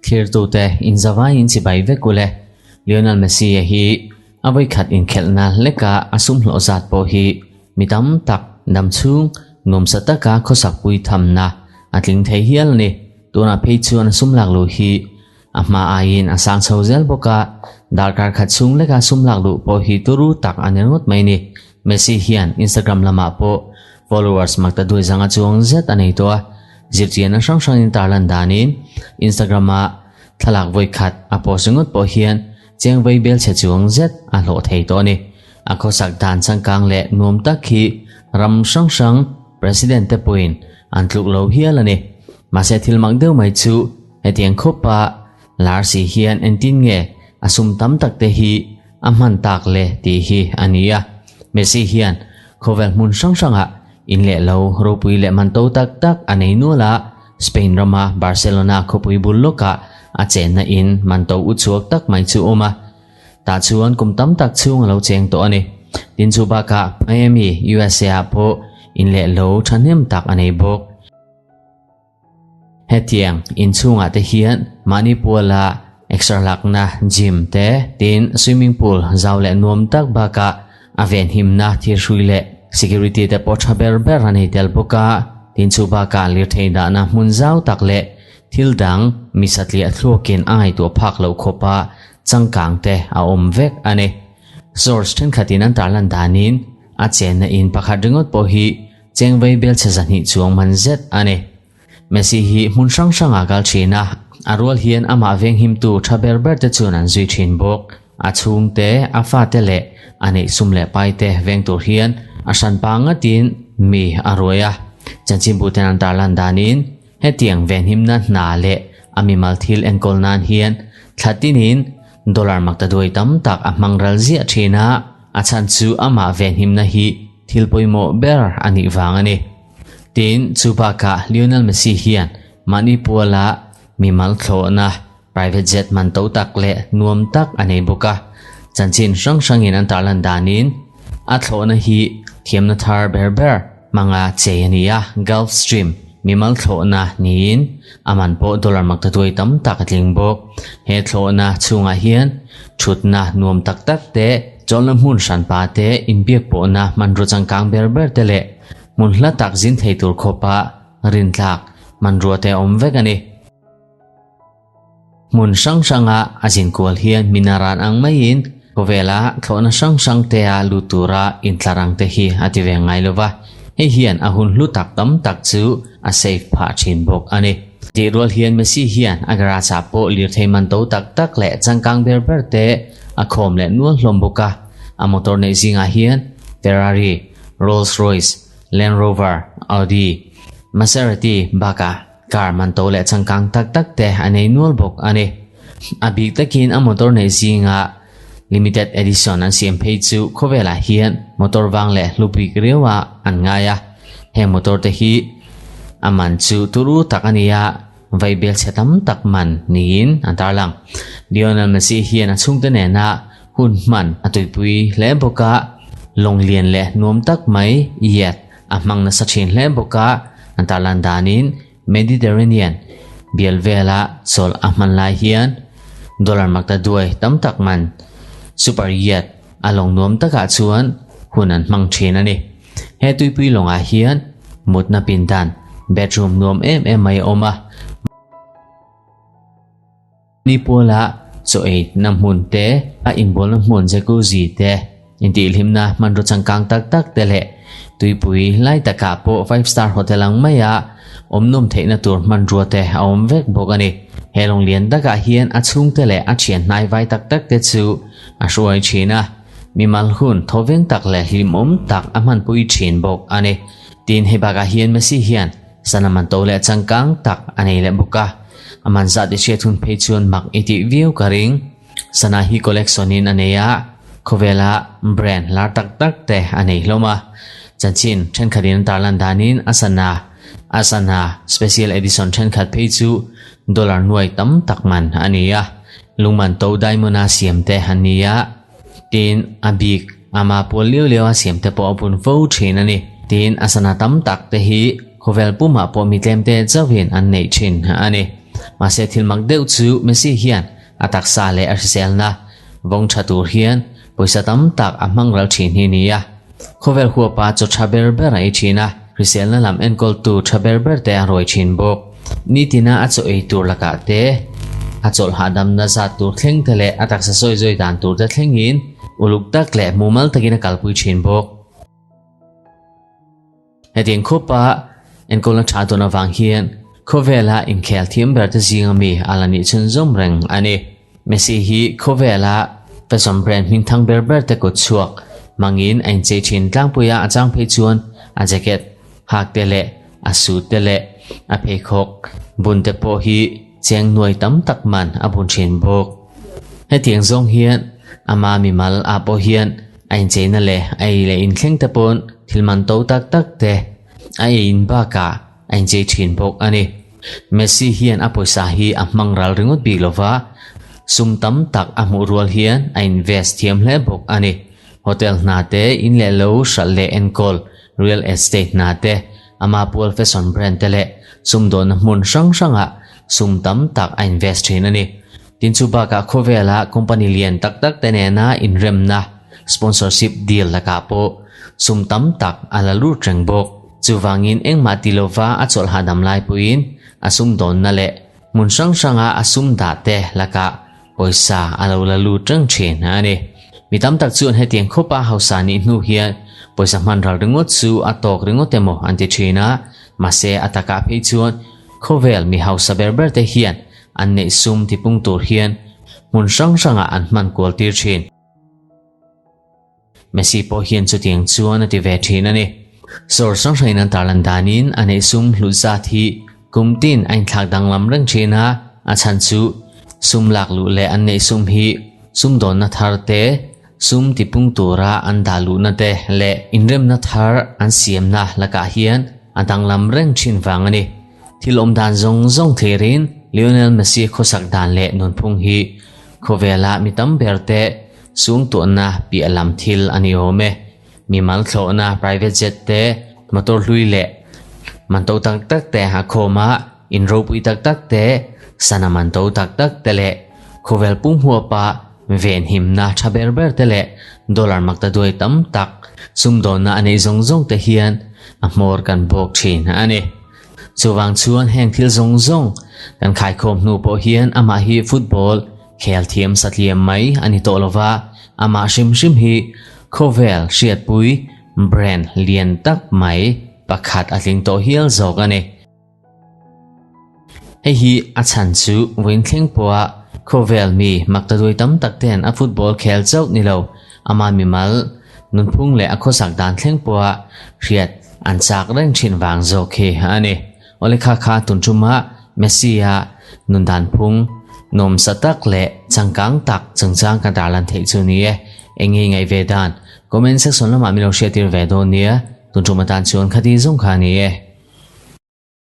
Thlirtute inzavaiin chibai vek ule. Lionel Messi-a hi a vawikhat inkhelhna hleka a sum hlawh zat pawh hi mi tam tak dam chhung nuamsa taka khawsakpui thamna a tling thei hial a ni. Tunah phei chuan a sum lak luh hi a hma aiin a sang chho zel bawk a, darkar khat chhung leka sum lak luh pawh hi turu tak a ni ringawt mai ni. Messi hian Instagram lamah pawh followers makta duai zanga chuang zet a nei tawh a, zirchianna hrang hrangin tarlan danin Instagram-a thlalak vawi khat a post ringawt pawh hian cheng vei bel chhe chuang zet a hlawh thei tawh a ni. A khawsak dan changkang leh nuam tak hi ram hrang hrang President te pawhin an tluk lo hial a ni. Mahse thil mak deuh mai chu hetiang khawpa lar si hian entin nge a sum tam tak te hi a hman tak le tih hi a ni a. Messi hian khawvel hmun hrang hrangah in leh lo ropui leh man to tak tak a nei nual a, Spain rama Barcelona khawpui bul lawkah a chenna in man to uchuak tak mai chu awm a. Tah chuan kum tam tak chhung a lo cheng tawh a ni. Tin chu bakah Miami, USA ah pawh in leh lo thahnem tak a nei bawk. Hetiang inchhungah te hian mahni puala exer lakna gym te, tin swimming pool zau leh nuam tak bakah a venhimna thirhrui leh security te pawh tha ber ber a nei tel bawk a. Tin chu bakah lirthei dahna hmun zau tak leh thil dang mi satliah thluakin a ngaihtuah phak loh khawpa changkang te a awm vek a ni. Source thenkhatin an tarlan danin a chenna in pakhat ringawt pawh hi Chengvei belchhe zahnih chuang man zet a ni. Messi hi hmun hrang hrangah kal thin a, a rual hian amah venghimtu tha ber ber te chuan an zui thin bawk. A chhungte, a fate leh a neih sum leh paite veng tur hian a hranpa ngatin mi a ruai a. Chanchinbuten an tarlan danin hetiang venhimna hna leh a mimal thil enkawl nan hian thla tinin dollar maktaduai tam tak a hmang ral ziah thin a, a chhan chu amah venhimna hi Thil pawimawh ber a nih vang a ni. Tin, chu bakah Lionel Messi hian mahni puala mimal thlawhna private jet man to tak leh nuam tak a nei bawk a. Chanchin hrang hrangin an tarlan danin a thlawhna hi thiamna thar ber ber hmanga chei a ni a, Gulfstream mimal thlawhna niin a man pawh dollar makta tuai tam tak a tling bawk. He thlawhna chhungah hian thutna nuam tak tak te, Chawlhna hmun hranpa te, inbiak pawhna hmanrua changkang ber ber te leh hmun hla tak zin thei tur khawpa rintlak hmanrua te a awm vek a ni. Hmun hrang hranga a zin kual hian minaran ang maiin khawvela thlawhna hrang hrang te a lut tura intlar ang te hi a ti ve ngai lo va, hei hian a hun hlu tak tam tak chu a save phah thin bawk a ni. Tih rual hian Messi hian a garage ah pawh lirthei man to tak tak leh changkang ber ber te A khawm leh nual hlawm bawk a, a motor neih zingah hian Ferrari, Rolls Royce, Land Rover, Audi, Maserati bakah car man to leh changkang tak tak te a nei nual bawk a ni. A bik takin a motor neih zingah limited edition an siam phei chu khawvelah hian motor vang leh hlu bik riauah an ngai a, heng motor te hi a man chu turu tak a ni a, Vaibel chhe tam tak man niin an tarlang. Lionel Messi hian a chhungte nena hun hman a tuipui hle bawk a, lawng lian leh nuam tak mai iat a hmang nasa thin hle bawk a, an tarlan danin Mediterranean bial vela chawlh a hman lai hian dollar makta duai tam tak man super yacht a lawng nuam takah chuan hun an hmang thin a ni. He tuipui lawngah hian mutna pindan, bedroom, nuam em em mai a awm a. Ni puala chaw eina hmun te, a inbualna hmun jacuzzi te, intihhlimna hmanraw changkang tak tak te leh tuipui lai takah pawh five star hotel ang maia awm nawm theihna tur hmanrua te a awm vek bawk a ni. He lawng lian takah hian a chhungte leh a thian hnaivai tak tak te chu a hruai thin a. Mimal hun thawveng tak leh hlimawm tak a hmanpui thin bawk a ni. Tin, hei bakah hian Messi hian sana man to leh changkang tak a nei leh bawk a, a man zat i hriat hun phei chuan mak i tih viau ka ring. Sana hi collection in a nei a, khawvela brand lar tak tak te a nei hlawm a. Chanchin thenkhatin an tarlan danin a sana a sana special edition thenkhat phei chu dollar nuai tam tak man a ni a, lungman to diamond a siam te an ni a. Tin, a bik, ama pawl liau liau a siam te pawh a bun fo thin a ni. Tin, a sana tam tak te hi khawvel pumah pawh mi tlemte chauhin an neih thin a ni. Mahse thil mak deuh chu Messi hian a taksa leh a hriselna vawng tha tur hian pawisa tam tak a hmang ral thin hi nia. Khawvel huapa chaw tha ber ber a ei thin a, hriselna lam enkawltu tha ber ber te a rawi thin bawk. Nitina a chaw ei tur lakah te, a chawlh hahdamna zat tur thleng te leh a taksa sawi zawi dan tur te thlengin uluk tak leh mumal takin a kalpui thin bawk. Hetiang khawpa enkawlna tha dawn avang hian khawvela inkhel thiam ber te zinga mi a la nih chhunzawm reng a ni. Messi hi khawvela fashion brand hmingthang ber ber te kut chhuak hmangin a inchei thin tlangpui a, a chang phei chuan a jacket hak te leh a suit te leh a pheikhawk bun te pawh hi cheng nuai tam tak man a bun thin bawk. Hetiang zawng hian ama mimal ah pawh hian A incheina leh a ei leh inthleng te pawn thil man to tak tak te a ei in bakah a inchei thin bawk a ni. Messi hian a pawisa hi a hmang ral ringawt bik lova, sum tam tak a hmuh rual hian a invest thiam hle bawk a ni. Hotel hna te, in leh lo hralh leh enkawl, real estate hna te, ama pual fashion brand te leh sumdawnna hmun hrang hrangah sum tam tak a invest thin a ni. Tin chu bakah khawvela company lian tak tak te nena inremna, sponsorship deal lakah pawh sum tam tak a la lut reng bawk. Chuvangin engmah ti lova a chawlh hahdam lai pawhin a sumdawnna leh hmun hrang hranga a sum dah te lakah pawisa a lo la lut reng thin a ni. Mi tam tak chuan hetiang khawpa hausa nih hnu hian pawisa hman ral ringawt chu a tawk ringawt emaw an ti thin a, mahse a takah phei chuan khawvel mi hausa ber ber te hian An neih sum tipung tur hian hmun hrang hrangah an hman kual tir thin. Messi pawh hian chutiang chuan a ti ve thin a ni. Source hrang hrangin an tarlan danin a neih sum hlut zat hi kum tin a inthlak danglam reng thin a, a chhan chu sum lak luh leh an neih sum hi sumdawnna thar te, sum tipung tura an dah luhna te leh inremna thar an siamna lakah hian a danglam reng thin vang a ni. Thil awm dan zawng zawng thlirin Lionel Messi khawsak dan leh nunphung hi khawvela mi tam ber te sungtuahna piah lam thil a ni awm e. Mimal thlawhna private jet te, motor hlui leh man to tak tak te a khawm a, in ropui tak tak te, sana man to tak tak te leh khawvel pum huapa venhimna tha ber ber te leh dollar maktaduai tam tak sumdawnna a neih zawng zawng te hian a hmawr kan bawk thin a ni. Chuvang chuan heng thil zawng zawng kan khaikhawm hnu pawh hian amah hi football khel thiam satliam mai a ni tawh lova, amah hrim hrim hi khawvel hriatpui brand lian tak mai pakhat a tling tawh hial zawk a ni. Hei hi a chhan chu vawiin thleng pawha khawvel mi maktaduai tam tak ten a football khel chauh ni lo, ama mimal nunphung leh a khawsak dan thleng pawha hriat an chak reng thin vang zawk hi a ni. Awle kha kha tun ṭuma Messi-a nun dan phung nuamsa tak leh changkang tak chungchang ka darlan theih chu ni e. Eng nge ngaih ve dan? Comment section lamah min lo hriattir ve dawn nia. Tun ṭum atan chuan khati zawng kha a ni e.